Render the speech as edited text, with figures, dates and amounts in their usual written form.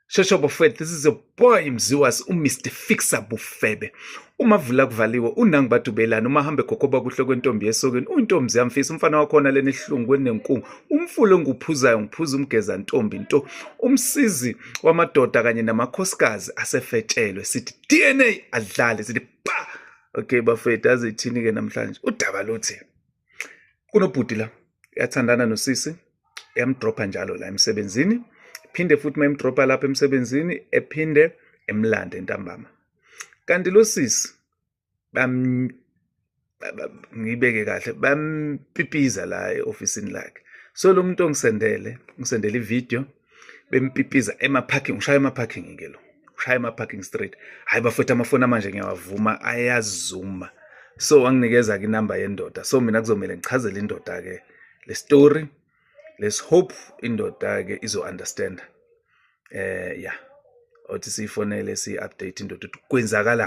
Shosho bafethu, this is your boy Mziwas, uMr Fixer Bufebe. Uma vula kuvaliwe unangi badubelana uma hambe gogoba kuhle kwentombi yesokeni uyintombi ziyamfisa umfana wakhona lena ihlungu enenkungu umfulo enguphuzayo ngiphuza umgeza ntombi nto umsizi wamadoda kanye namakhosikazi asefetshelwe sithi DNA adlale sithi pa. Okay bafethu, azithini ke namhlanje udaba luthi kunobhuti la uyathandana nosisi, uyamdropha njalo la emsebenzini, phinde futhi uma emdropha lapha emsebenzini ephinde emlande ntambama. Kanti lo sisi bam ngibeke kahle bampipiza la e-ofisini lakhe. So lo muntu ongisendele ngisendele ivideo bempipiza ema-parking, ushaya ema-parking ke lo, ushaya ema-parking street. Hayi bafethu, amafoni amanje ngiyawavuma ayazuma. So wanginikeza-ke inamba yendoda, so mina kuzomele ngichazele indoda-ke le story. Let's hope indoda-ke izo-understand. Yeah, othi siyifonele si-update indoda ukuthi kwenzakalani.